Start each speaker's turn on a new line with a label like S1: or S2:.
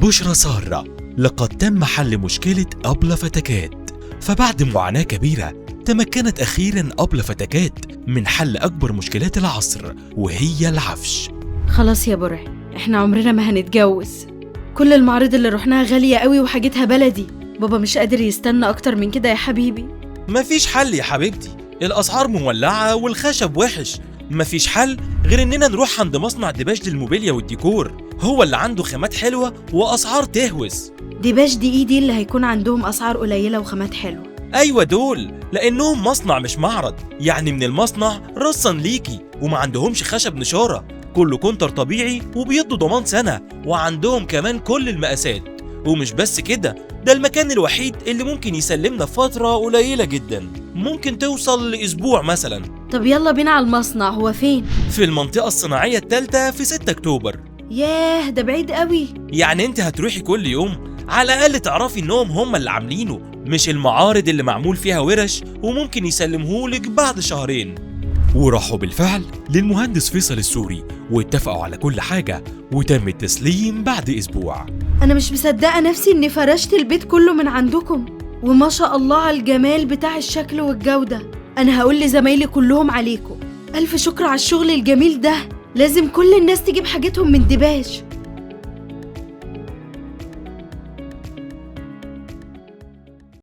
S1: بشرى سارة، لقد تم حل مشكلة أبلة فتكات. فبعد معاناة كبيرة تمكنت أخيرا أبلة فتكات من حل أكبر مشكلات العصر، وهي العفش.
S2: خلاص يا برع، احنا عمرنا ما هنتجوز. كل المعارض اللي رحناها غالية قوي وحاجتها بلدي. بابا مش قادر يستنى أكتر من كده يا حبيبي.
S1: مفيش حل يا حبيبتي، الأسعار مولعة والخشب وحش. مفيش حل غير إننا نروح عند مصنع دباج للموبيليا والديكور، هو اللي عنده خامات حلوة وأسعار تهوس.
S2: دباج دي ايه دي اللي هيكون عندهم أسعار قليلة وخامات حلوة؟
S1: أيوة دول، لأنهم مصنع مش معرض، يعني من المصنع رصا ليكي، وما عندهمش خشب نشارة، كله كونتر طبيعي وبيدوا ضمان سنة، وعندهم كمان كل المقاسات. ومش بس كده، ده المكان الوحيد اللي ممكن يسلمنا في فترة قليلة جدا، ممكن توصل لأسبوع مثلا.
S2: طب يلا بينا على المصنع. هو فين؟
S1: في المنطقة الصناعية الثالثة في 6 أكتوبر.
S2: ياه ده بعيد قوي.
S1: يعني انت هتروحي كل يوم؟ على الأقل تعرفي انهم هم اللي عاملينه، مش المعارض اللي معمول فيها ورش وممكن يسلمهولك بعد شهرين. وراحوا بالفعل للمهندس فيصل السوري واتفقوا على كل حاجة، وتم التسليم بعد أسبوع.
S2: أنا مش مصدقة نفسي إني فرشت البيت كله من عندكم، وما شاء الله على الجمال بتاع الشكل والجودة. أنا هقول لزمايلي كلهم عليكم. ألف شكر على الشغل الجميل ده، لازم كل الناس تجيب حاجتهم من دباج.